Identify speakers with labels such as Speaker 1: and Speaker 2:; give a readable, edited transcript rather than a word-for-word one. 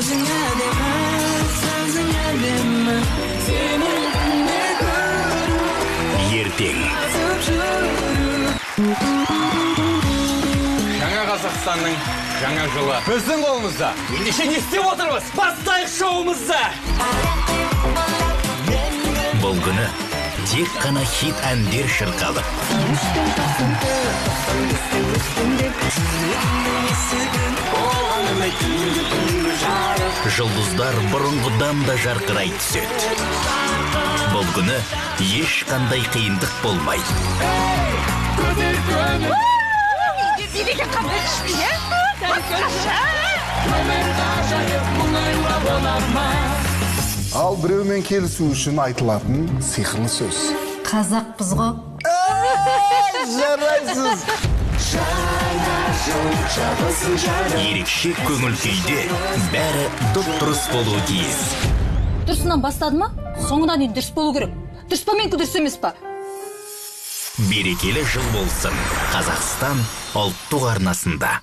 Speaker 1: Көзің әдемі, сөзің әдемі. Сені күнде көру.
Speaker 2: Ертең.
Speaker 1: Асып жүру.
Speaker 3: Жаңа Қазақстанның жаңа жылы біздің қолымызда. Ендеше, не істеп отырмыз? Бастайық шоуымызды!
Speaker 2: Бұл күні тек қана хит әндер шырқалып, жұлдыздар бұрынғыдан да жарқырай түседі. Бұл күні ешқандай қиындық болмайды.
Speaker 4: Билеген қандай күшті, иә? Басқаша.
Speaker 5: Ал біреумен келісу үшін айтылатын сиқырлы сөз?
Speaker 6: Қазақпыз ғой.
Speaker 5: Жарайсыз.
Speaker 2: Ерекше көңіл күйде бәрі дұп дұрыс болуы тиіс.
Speaker 6: Дұрысынан бастады ма, соңына дейін дұрыс болу керек. Дұрыс па менікі, дұрыс емес па?
Speaker 2: Берекелі жыл болсын! Қазақстан ұлттық арнасында.